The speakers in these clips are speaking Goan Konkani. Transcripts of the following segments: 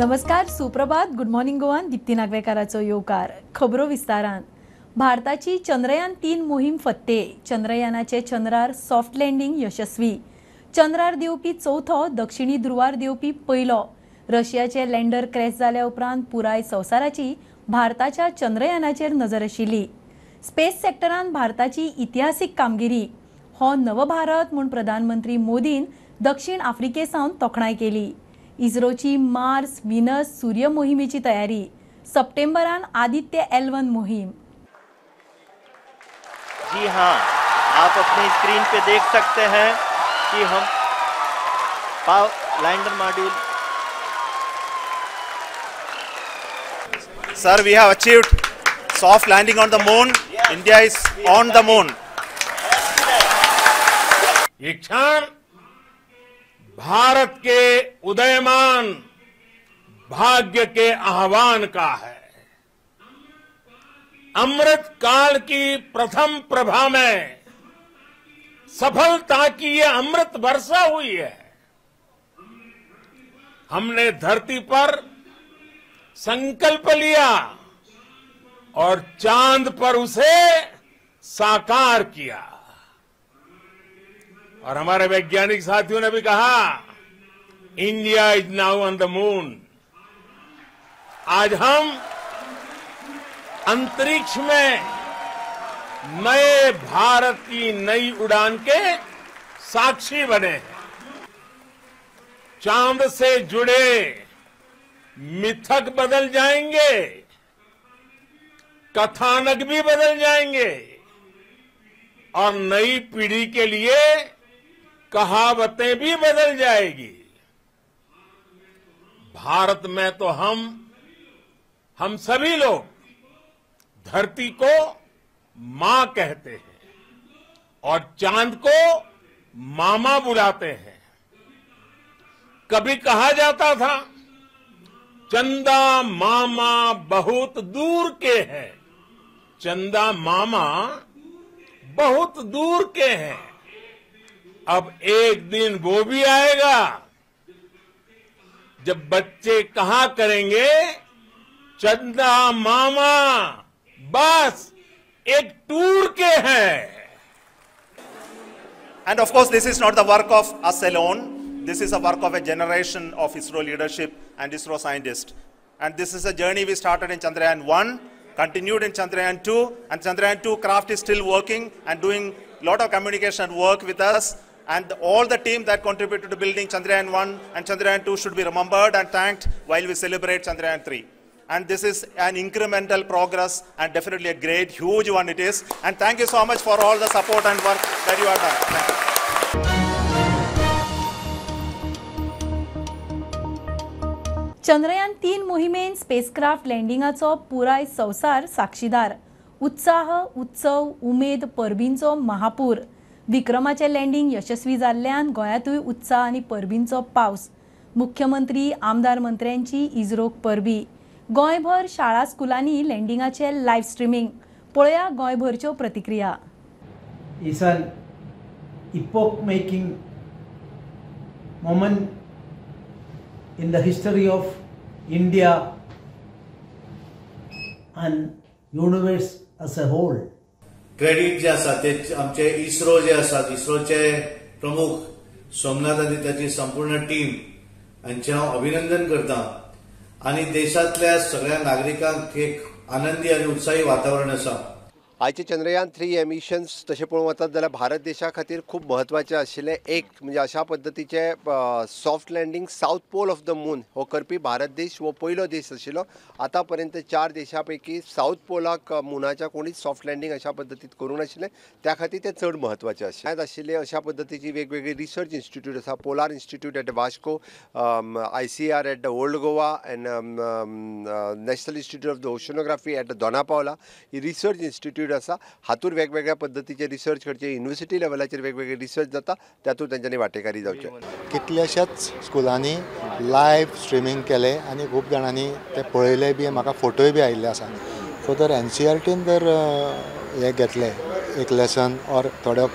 नमस्कार, सुप्रभात, गुड मॉर्निंग गोवान दीप्ती नागवेकाराचो येवकार. खबरो विस्तारान. भारताची चंद्रयान 3 मोहीम फत्ते. चंद्रयानाचे चंद्रार सॉफ्ट लँडिंग यशस्वी. चंद्रार देंवपी चवथो, दक्षिणी ध्रुवार देंवपी पयलो. रशियाचे लँडर क्रॅश जाल्या उपरांत पुराय संवसाराची भारताच्या चंद्रयानाचेर नजर आशिल्ली. स्पेस सेक्टरान भारताची इतिहासीक कामगिरी. हो नवभारत म्हूण प्रधानमंत्री मोदीन दक्षिण आफ्रिके सावन तोखणाय केली. इस्रोची मार्स, व्हीनस, सूर्य मोहिमेची तयारी. सप्टेंबरान आदित्य L1 मोहीम. जी हाँ, आप अपनी स्क्रीन पे देख सकते हैं कि हम पाव lander module. Sir, we have achieved soft landing on the moon. India is on the moon. ये क्षण भारत के उदयमान भाग्य के आह्वान का है। अमृत काल की प्रथम प्रभा में सफलता की ये अमृत वर्षा हुई है। हमने धरती पर संकल्प लिया और चांद पर उसे साकार किया। और हमारे वैज्ञानिक साथियों ने भी कहा, India is now on the moon. आज हम अंतरिक्ष में नए भारत की नई उड़ान के साक्षी बने हैं। चांद से जुड़े मिथक बदल जाएंगे, कथानक भी बदल जाएंगे और नई पीढ़ी के लिए कहावतें भी बदल जाएगी। भारत में तो हम सभी लोग धरती को मां कहते हैं और चांद को मामा बुलाते हैं। कभी कहा जाता था, चंदा मामा बहुत दूर के हैं, चंदा मामा बहुत दूर के हैं। अब एक दिन वो भी आएगा जब बच्चे कहा करेंगे, चंदा मामा बस एक टूर के हैं। And of course, this is not the work of us alone. This is a work of a generation of ISRO leadership and ISRO scientists. And this is a journey we started in Chandrayaan 1, continued in Chandrayaan 2, and Chandrayaan 2 craft is still working and doing a lot of communication work with us. And all the team that contributed to building Chandrayaan 1 and Chandrayaan 2 should be remembered and thanked while we celebrate Chandrayaan 3. And this is an incremental progress and definitely a great, huge one it is. And thank you so much for all the support and work that you have done. Thank you. Chandrayaan 3 मोहिमेन spacecraft लँडिंगाचो पुराय संवसार साक्षीदार. उत्साह, उत्सव, उमेद, परबींचो महापूर. विक्रमाचें लँडिंग यशस्वी जाल्ल्यान गोंयांतूय उत्साह आनी परबींचो पावस. मुख्यमंत्री, आमदार, मंत्र्यांची इस्रोक परबी. गोंयभर शाळा स्कुलांनी लँडिंगाचे लायव्ह स्ट्रीमिंग. पळया गोंयभरच्यो प्रतिक्रिया. Is an epoch making moment in the history of India and universe as a whole. Credit जे आसा ते आमचे इस्रो जे आसात, इस्रोचे प्रमुख सोमनाथ आनी ताची संपूर्ण टीम हांचें हांव अभिनंदन करता आनी देशांतल्या सगळ्या नागरिकांक एक आनंदी आनी उत्साही वातावरण आसा. आयचे चंद्रयान 3 हे मिशन्स तशें पळोवंक वतात जाल्यार भारत देशा खातीर खूब म्हत्वाचें आशिल्लें. एक म्हणजे अशा पद्दतीचे soft landing south pole of the moon हो करपी भारत देश हो पयलो देश आशिल्लो. आतां पर्यंत 4 देशां पैकी सावथ पोलाक मुनाच्या कोणीच सॉफ्ट लँडींग अशा पद्दतीत करूंक नाशिल्लें, त्या खातीर तें चड म्हत्वाचें आशिल्लें. आशिल्ले अशा पद्दतीची वेगवेगळी रिसर्च इन्स्टिट्यूट आसा, polar institute at Vasco, ICR at the old Goa and national institute of the oceanography at Dona Paula he research institute आसा. हातूर वेगवेगळ्या पद्दतीचे रिसर्च करचे, युनिवर्सिटी लेवलाचेर वेगवेगळे रिसर्च जाता, तातूंत तेंच्यांनी वांटेकारी जावचें. कितल्याशाच स्कुलांनी लायव्ह स्ट्रिमींग केलें आनी खूब जाणांनी ते पळयले बी, म्हाका फोटोय बी आयिल्ले आसा. सो तर NCERTन जर हें घेतलें एक लेसन ऑर थोडो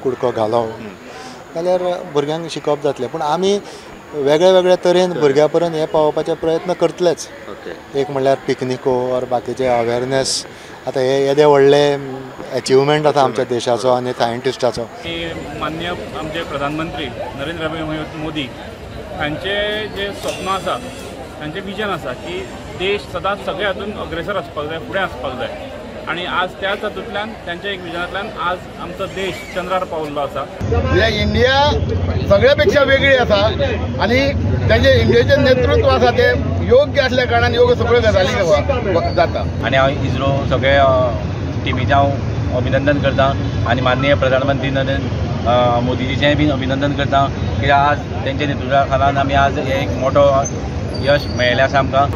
कुडको घालो जाल्यार भुरग्यांक शिकोवप जातलें. पूण आमी वेगळे वेगळे तरेन भुरग्यां पर्यंत हें पावोवपाचे प्रयत्न करतलेच. एक म्हणल्यार पिकनिको ऑर बाकीचे अवेरनेस. आतां हे येदे व्हडले एचिवमेंट आसा आमच्या देशाचो आनी सायंटिस्टाचो. माननीय आमचे प्रधानमंत्री नरेंद्र मोदी हांचे जे स्वप्न आसा, तांचें विजन आसा की देश सदांच सगळे हातून अग्रेसर आसपाक जाय, फुडें आसपाक जाय आनी आज त्याच हातूंतल्यान तांच्या एक विजनांतल्यान आज आमचो देश चंद्रार पावल्लो आसा. इंडिया सगळ्या पेक्षा वेगळी आसा आनी तांचे इंडियेचें नेतृत्व आसा तें योग्य आसल्या कारणान योग्य सगळ्यो गजाली जाता. आनी हांव इस्रो सगळे टिमीचें हांव अभिनंदन करता आनी माननीय प्रधानमंत्री नरेंद्र मोदीजीचेंय बीन अभिनंदन करता कित्याक आज तेंच्या नेतृत्वा खाला आमी आज एक मोठो यश मेळिल्लें आसा आमकां.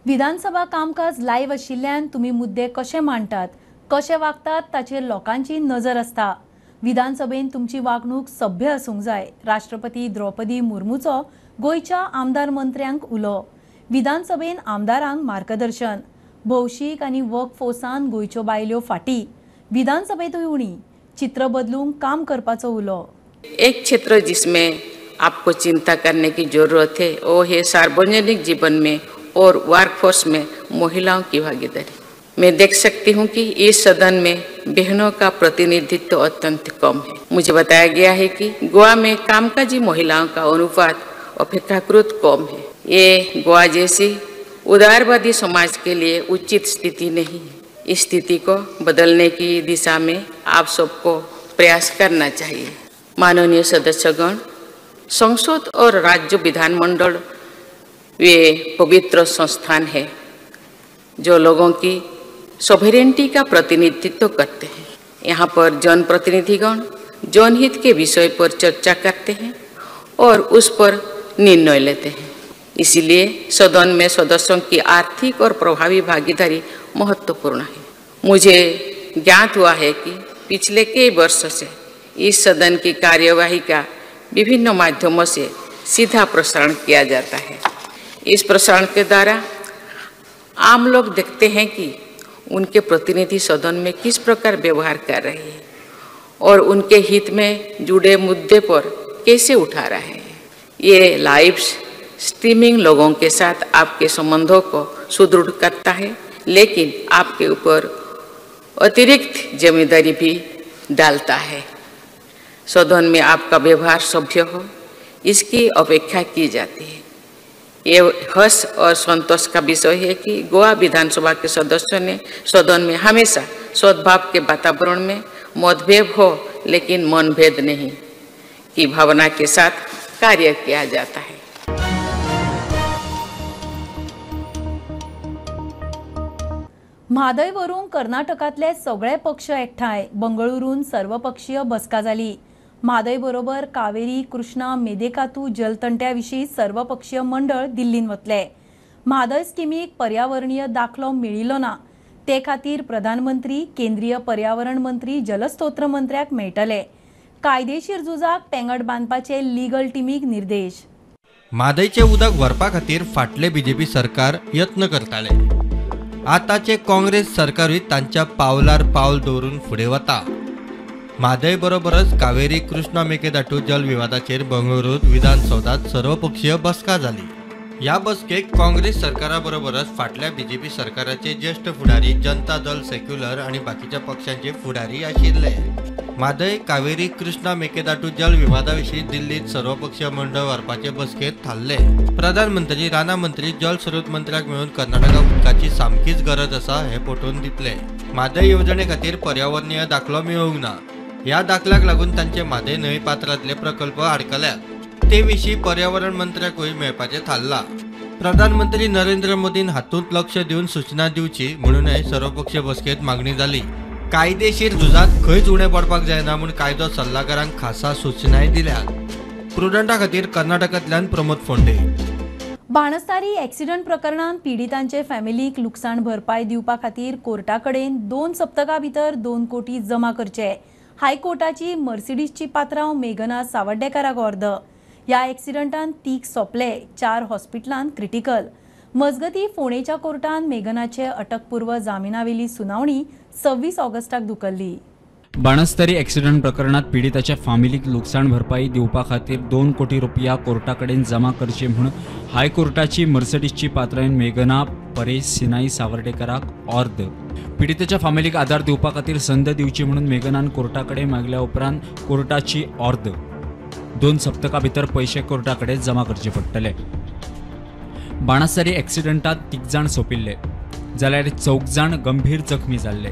विधानसभा कामकाज लायव्ह आशिल्ल्यान तुमी मुद्दे कशे मांडटात, कशे वागतात ताचेर लोकांची नजर आसता. विधानसभेन तुमची वागणूक सभ्य आसूंक जाय. राष्ट्रपती द्रौपदी मुर्मूचो गोंयच्या आमदार मंत्र्यांक उलो. विधानसभेन आमदारांक मार्गदर्शन. भौशीक आनी वर्कफोर्सान गोंयच्यो बायल्यो फाटी, विधानसभेंतूय उणी. चित्र बदलूंक काम करपाचो उलो. एक क्षेत्र जिसमें आपको चिंता करने की जरूरत है वो है सार्वजनिक जीवन में और वर्कफोर्स में महिलाओं की भागीदारी. मैं देख सकती हूँ कि इस सदन में बहनों का प्रतिनिधित्व अत्यंत कम है. मुझे बताया गया है कि गोवा में कामकाजी महिलाओं का अनुपात अपेक्षाकृत कम है. ये गोवा जैसी उदारवादी समाज के लिए उचित स्थिति नहीं है. इस स्थिति को बदलने की दिशा में आप सबको प्रयास करना चाहिए. माननीय सदस्यगण, संसद और राज्य विधानमंडल वे पवित्र संस्थान है जो लोगों की सॉवरेनिटी का प्रतिनिधित्व करते हैं. यहाँ पर जनप्रतिनिधिगण जनहित के विषय पर चर्चा करते हैं और उस पर निर्णय लेते हैं. इसीलिए सदन में सदस्यों की आर्थिक और प्रभावी भागीदारी महत्वपूर्ण है. मुझे ज्ञात हुआ है कि पिछले कई वर्षों से इस सदन की कार्यवाही का विभिन्न माध्यमों से सीधा प्रसारण किया जाता है. इस प्रसारण के द्वारा आम लोग देखते हैं कि उनके प्रतिनिधि सदन में किस प्रकार व्यवहार कर रहे हैं और उनके हित में जुड़े मुद्दे पर कैसे उठा रहे हैं. ये लाइव स्ट्रीमिंग लोगों के साथ आपके संबंधों को सुदृढ़ करता है, लेकिन आपके ऊपर अतिरिक्त जिम्मेदारी भी डालता है. सदन में आपका व्यवहार सभ्य हो, इसकी अपेक्षा की जाती है. ये हर्ष और संतोष का विषय है कि गोवा विधानसभा के सदस्यों ने सदन में हमेशा सद्भाव के वातावरण में मतभेद हो लेकिन मनभेद नहीं की भावना के साथ कार्य किया जाता है. म्हादय वरून कर्नाटकांतले सगळे पक्ष एकठांय. बंगळुरून सर्वपक्षीय बसका जाली. म्हादय बरोबर कावेरी, कृष्णा, मेदेकातू जलतंट्या विशीं सर्वपक्षीय मंडळ दिल्लीन वतले. म्हादय स्किमीक पर्यावरणीय दाखलो मेळिल्लो ना, ते खातीर प्रधानमंत्री, केंद्रीय पर्यावरण मंत्री, जलस्त्रोत मंत्र्याक मेळटले. कायदेशीर झुजाक पेंगट बांदपाचे लिगल टिमीक निर्देश. म्हादयचें उदक व्हरपा खातीर फाटले बीजेपी सरकार यत्न करताले. आतांचे काँग्रेस सरकारूय तांच्या पावलार पावल दवरून फुडें वता. म्हादय बरोबरच कावेरी, कृष्णा मेकेदाटू जल विवादाचेर बंगळुरूत विधानसौधात सर्वपक्षीय बसका जाली. ह्या बसकेक काँग्रेस सरकारा बरोबरच फाटल्या बीजेपी सरकाराचे ज्येष्ठ फुडारी, जनता दल सेक्युलर आनी बाकीच्या पक्षांचे फुडारी आशिल्ले. म्हादय, कावेरी, कृष्णा मेकेदाटू जल विवादा विशीं दिल्लीत सर्वपक्षीय मंडळ व्हरपाचे बसकेंत थारले. प्रधानमंत्री, रानां मंत्री, जलस्रोत मंत्र्याक मेळून कर्नाटकाक उदकाची सामकीच गरज आसा हें पटोवन दितले. म्हादय येवजणे खातीर पर्यावरणीय दाखलो मेळूंक ना. ह्या दाखल्याक लागून तांचे म्हादय न्हंय पात्रांतले प्रकल्प आडकल्यात. ते विशीं पर्यावरण मंत्र्याकूय मेळपाचें थारलां. प्रधानमंत्री नरेंद्र मोदीन हातूंत लक्ष दिवन सूचना दिवची म्हणूनय सर्वपक्षीय बसकेंत मागणी जाली. कायदेशीर झुजांत खंयच उणें पडपाक जायना म्हूण कायदो सल्लागारांक खासा सूचनाय दिल्यात. प्रुडंटा खातीर कर्नाटकांतल्यान प्रमोद फोंडे. बाणस्तारी एक्सिडंट प्रकरणांत पिडितांचे फॅमिलीक लुकसाण भरपाय दिवपा खातीर कोर्टा कडेन 2 सप्तकां भितर 2 कोटी जमा करचे. हायकोर्टाची मर्सिडीजची पात्रांव मेघना सावड्डेकाराक ऑर्द. ह्या एक्सिडंटान 3 सोंपले, 4 हॉस्पिटलांत क्रिटिकल. मजगती फोंडेच्या कोर्टान मेघनाचे अटकपूर्व जामिनावेली सुनावणी 26 ऑगस्टाक धुकल्ली. बाणस्तारी एक्सिडंट प्रकरणात पिडिताच्या फामिलीक लुकसाण भरपाई दिवपा खातीर 2 कोटी रुपया कोर्टा कडेन जमा करचे म्हूण हायकोर्टाची मर्सडीजची पात्रायन मेघना परेश सिनाई सावर्डेकराक ऑर्द. पिडितेच्या फामिलीक आदार दिवपा खातीर संद दिवची म्हणून मेघनान कोर्टा कडेन मागल्या उपरांत कोर्टाची ऑर्द. 2 सप्तका भितर पयशे कोर्टा कडेन जमा करचे पडटले. बाणस्तारी एक्सिडंटात 3 जाण सोंपिल्ले जाल्यार 4 जाण गंभीर जखमी जाल्ले.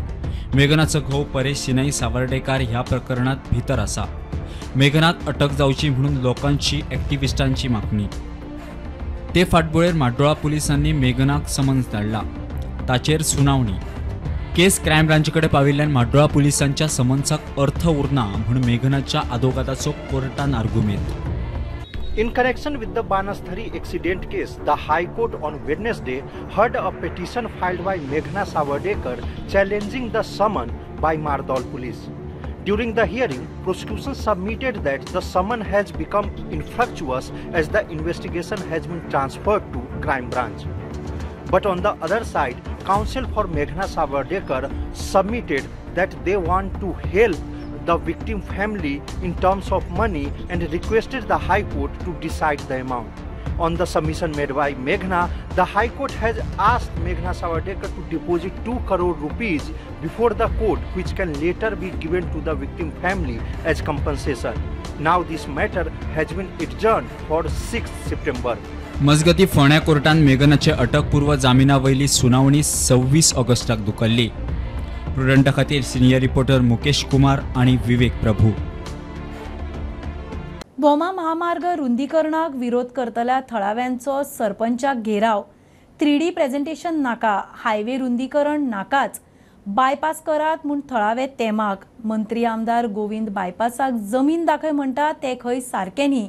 मेघनाचो घोव परेश सिनाई सावर्डेकार ह्या प्रकरणात भितर आसा. मेघनात अटक जावची म्हणून लोकांची एक्टिविस्टांची मागणी. ते फाटभुंयेर म्हाड्डोळा पुलिसांनी मेघनाक समन्स धाडला. ताचेर सुनावणी. केस क्रायम ब्रांचे कडेन पाविल्ल्यान म्हाड्डोळा पुलिसांच्या समन्साक अर्थ उरना म्हूण मेघनाच्या आदोगादाचो कोर्टान आर्गुमेंत. In connection with the Banasthari accident case, the High Court on Wednesday heard a petition filed by Meghna Savardekar challenging the summon by Mardol police. During the hearing, prosecution submitted that the summon has become infructuous as the investigation has been transferred to crime branch. But on the other side, counsel for Meghna Savardekar submitted that they want to help the victim family in terms of money and requested the High Court to decide the amount. On the submission made by Meghna, the High Court has asked Meghna Savardekar to deposit 2 crore rupees before the court, which can later be given to the victim family as compensation. Now this matter has been adjourned for 6 September. मजगती फोंड्या कोर्टान मेघनाचे अटकपूर्व जामिना वयली सुनावणी 26 ऑगस्टाक धुकल्ली. प्रुडंटा खातीर सिनियर रिपोर्टर मुकेश कुमार आणि विवेक प्रभू. भोमा महामार्ग रुंदीकरणाक विरोध करतल्या थळाव्यांचो सरपंचाक घेराव. 3D presentation नाका, हायवे रुंदीकरण नाकाच, बायपास करात म्हूण थळावे तेमाक. मंत्री आमदार गोविंद बायपासाक जमीन दाखय म्हणटा ते खंय सारकें न्ही.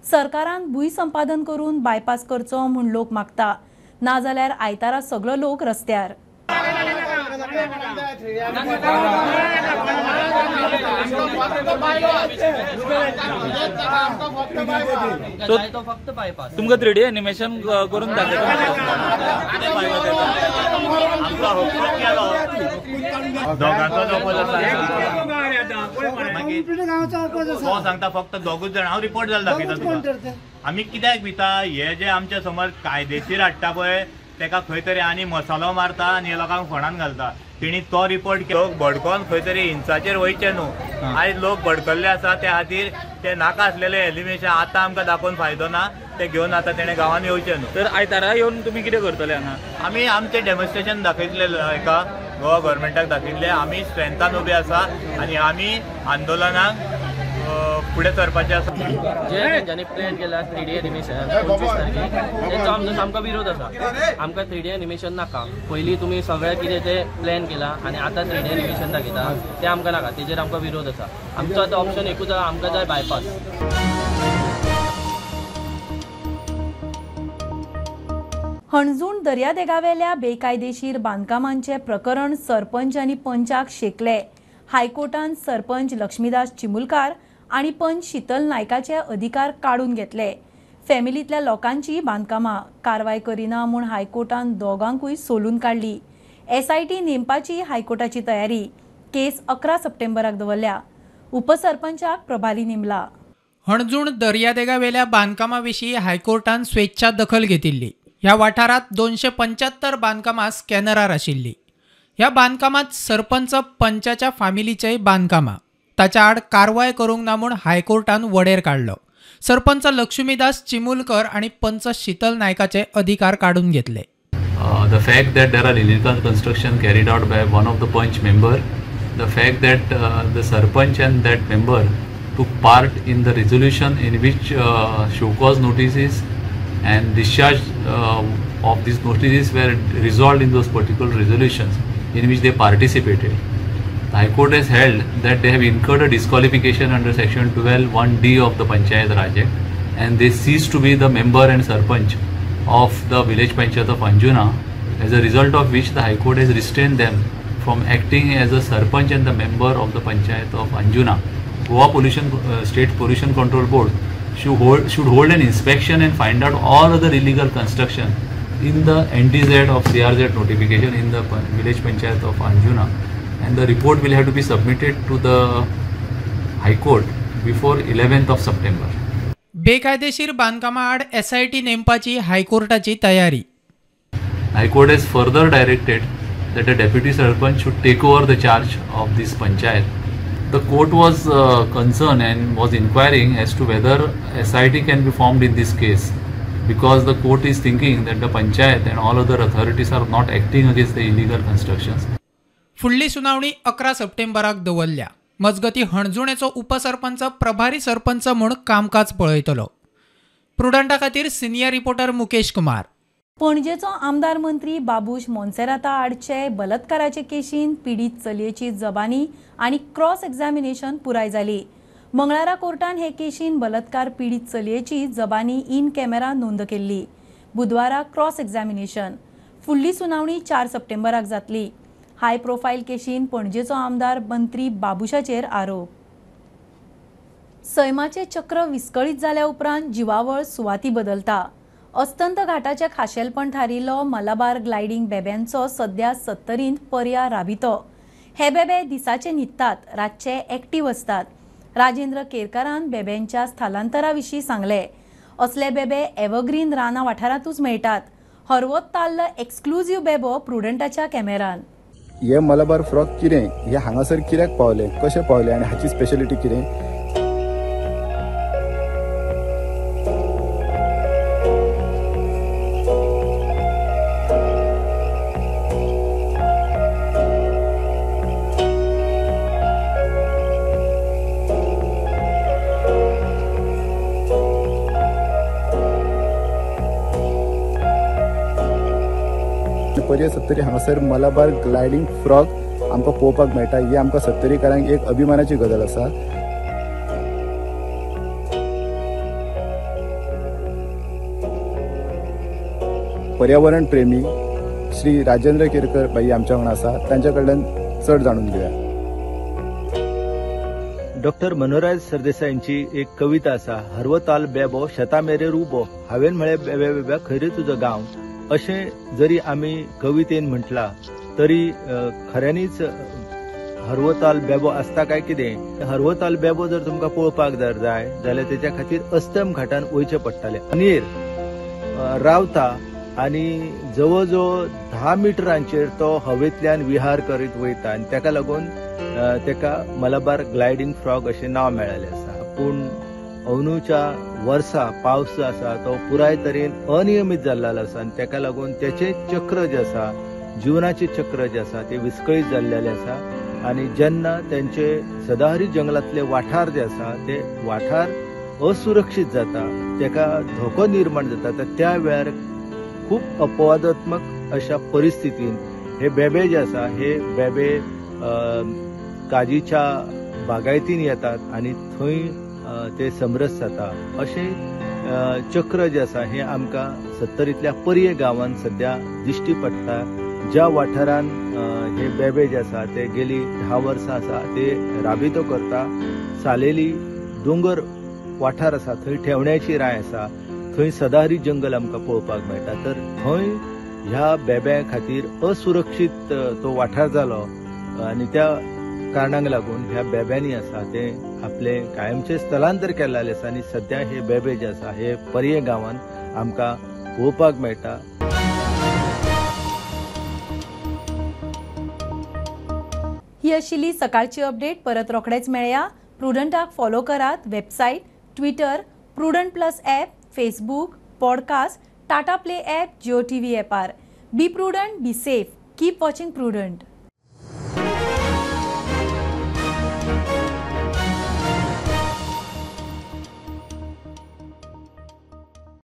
सरकारान भूंय संपादन करून बायपास करचो म्हूण लोक मागता, नाजाल्यार आयतारा सगळो लोक रस्त्यार. तुमकां 3D animation करून दाखयता. तो सांगता फक्त दोगूच जाण. हांव रिपोर्ट जाल्यार दाखयता तुका. आमी कित्याक भिता हे जे आमच्या समोर कायदेशीर हाडटा पळय तेका खंय तरी आनी मसालो मारता आनी लोकांक फोंडान घालता. तेणी तो रिपोर्ट लोक भडकोन खंय तरी हिंसाचेर वयचे न्हू. आयज लोक भडकल्ले आसा त्या खातीर ते नाका आसलेले एलिमेशन आतां आमकां दाखोवन फायदो ना. ते घेवन आतां तेणें गांवांत येवचें न्हू. तर आयतारा येवन तुमी कितें करतले हांगा? आमी आमचें डेमॉन्स्ट्रेशन दाखयतले एका गोवा गव्हर्मेंटाक दाखयतले. आमी स्ट्रेंथान उबे आसा आनी आमी आंदोलनाक फुडें सरपाचें आसा. जे तेंच्यांनी प्लॅन केला 3D animation 25 तारखेक तेंचो आमचो सामको विरोध आसा. आमकां 3D animation नाका. पयलीं तुमी सगळें कितें तें प्लॅन केला आनी आतां 3D animation दाखयता तें आमकां नाका. तेजेर आमकां विरोध आसा. आमचो आतां ऑप्शन एकूच आसा, आमकां जाय बायपास. हणजूण दर्यादेगावेल्या बेकायदेशीर बांदकामांचें प्रकरण सरपंच आनी पंचाक शेकले. हायकोर्टान सरपंच लक्ष्मीदास चिमुलकार आनी पंच शीतल नायकाचे अधिकार काडून घेतले. फॅमिलींतल्या लोकांची बांदकामां कारवाय करिना म्हूण हायकोर्टान दोगांकूय सोलून काडली. SIT नेमपाची हायकोर्टाची तयारी. केस 11 सप्टेंबराक दवरल्या. उपसरपंचाक प्रभारी नेमला. हणजूण दर्यादेगावेल्या बांदकामा विशीं हायकोर्टान स्वेच्छा दखल घेतिल्ली. ह्या वाठारांत 275 बांदकामां स्कॅनरार आशिल्ली. ह्या बांदकामांत सरपंच पंचाच्या फामिलीचेय बांदकामां. ताच्या आड कारवाय करूंक ना म्हूण हायकोर्टान वडेर काडलो. सरपंच लक्ष्मीदास चिमुलकर आनी पंच शीतल नायकाचे अधिकार काडून घेतले. The fact that there are illegal construction carried out by one of the panch member, the fact that the sarpanch and that member took part in the resolution in which show cause notices and discharge of these notices were resolved in those particular resolutions in which they participated. The High Court has held that they have incurred a disqualification under section 12(1)(d) of the Panchayat Raj Act and they ceased to be the member and sarpanch of the village panchayat of Anjuna, as a result of which the High Court has restrained them from acting as a sarpanch and the member of the panchayat of Anjuna. Goa Pollution State Pollution Control Board should hold an inspection and find out all other illegal construction in the NTZ of CRZ notification in the village panchayat of Anjuna and the report will have to be submitted to the High Court before 11th of September. बेकायदेशीर बांदकामा आड एसआयटी नेमपाची हायकोर्टाची तयारी. High Court has further directed that the deputy sarpanch should take over the charge of this panchayat. The court was concerned and was inquiring as to whether SIT can be formed in this case, because the court is thinking that the panchayat and all other authorities are not acting against the illegal constructions. फुडली सुनावणी 11 सप्टेंबराक दवरल्या. मजगती हणजुणेचो उपसरपंच प्रभारी सरपंच म्हूण कामकाज पळयतलो. प्रुडंटा खातीर सिनियर रिपोर्टर मुकेश कुमार. पणजेचो आमदार मंत्री बाबूश मोन्सेराता आडचे बलात्काराचे केशीन पीडित चलयेची जबानी आनी क्रॉस एग्जामिनेशन पुराय जाली. मंगळारा कोर्टान हे केशीन बलात्कार पीडित चलयेची जबानी इन कॅमेरा नोंद केल्ली. बुधवारा क्रॉस एग्जामिनेशन. फुडली सुनावणी 4 सप्टेंबराक जातली. हाय प्रोफायल केशीन पणजेचो आमदार मंत्री बाबूशाचेर आरोप. सैमाचे चक्र विस्कळीत जाल्या उपरांत जिवावळ सुवाती बदलता. अस्तंत घाटाचे खाशेलपण थारिल्लो मलाबार ग्लायडींग बेब्यांचो सद्या 70 पर्या राबितो. हे बेबे दिसाचे न्हिदतात, रातचे एक्टीव आसतात. राजेंद्र केरकारान बेब्यांच्या स्थलांतरा विशीं सांगले. असले बेबे एवरग्रीन रानां वाठारांतूच मेळटात. हरवो ताल्ल एक्सक्लुझीव बेबो प्रुडंटाच्या कॅमेरान. हे मलाबार फ्रॉग कितें, हे हांगासर कित्याक पावले, कशें पावले आनी हाची स्पेशलिटी कितें? पर्ये सत्तरी हांगासर मलाबार ग्लायडींग फ्रॉग आमकां पळोवपाक मेळटा. ही आमकां सत्तरीकारांक एक अभिमानाची गजाल आसा. पर्यावरण प्रेमी श्री राजेंद्र केरकर बाई आमच्या वांगडा आसा, तांच्या कडल्यान चड जाणून घेवया. डॉक्टर मनोहरराय सरदेसायांची एक कविता आसा, हरवताल बेबो शेता मेरेर उबो, हांवें म्हळें बेब्या बेब्या खंय रे तुजो गांव. अशें जरी आमी कवितेन म्हटलां तरी खऱ्यांनीच हरवताल बेबो आसता काय कितें? हरवताल बेबो जर तुमकां पळोवपाक जर जाय जाल्यार तेच्या खातीर अस्तम घाटान वयचें पडटालें. अनेर रावता आनी जवळ जवळ 10 मिटरांचेर तो हवेंतल्यान विहार करीत वयता आनी तेका लागून तेका मलाबार ग्लायडींग फ्रॉग अशें नांव मेळिल्लें आसा. पूण अंदूच्या वर्सा पावस जो आसा तो पुराय तरेन अनियमीत जाल्लो आसा आनी तेका लागून तेचें चक्र जें आसा, जिवनाचें चक्र जें आसा तें विस्कळीत जाल्लें आसा. आनी जेन्ना तेंचे सदाहरी जंगलांतले वाठार जे आसा ते वाठार असुरक्षीत जाता, तेका धोको निर्माण जाता, तर त्या वेळार खूब अपवादात्मक अशा परिस्थितीन हे बेबे जे आसा हे बेबे काजीच्या बागायतीन येतात आनी थंय ते समरस जाता. अशें चक्र जें आसा हें आमकां सत्तरींतल्या पर्ये गांवांत सद्या दिश्टी पडटा. ज्या वाठारान हे बेबे जे आसा ते गेली 10 वर्सां आसा ते राबितो करता. सालेली दोंगर वाठार आसा थंय ठेवण्याची राय आसा, थंय सदाहरी जंगल आमकां पळोवपाक मेळटा. तर थंय ह्या बेब्या खातीर असुरक्षीत तो वाठार जालो आनी त्या कारणांक लागून ह्या बेब्यांनी आसा ते आपले कायमचे स्थलांतर केल्लें आसा आनी सद्या हे बेबे जे आसा हे पर्ये गांवांत आमकां पळोवपाक मेळटा. ही आशिल्ली सकाळची अपडेट. परत रोखडेच मेळया. प्रुडंटाक फॉलो करात. Website, Twitter, Prudent plus app, Facebook, podcast, Tata play app, Jio TV ॲपार. Be prudent, be safe, keep watching Prudent.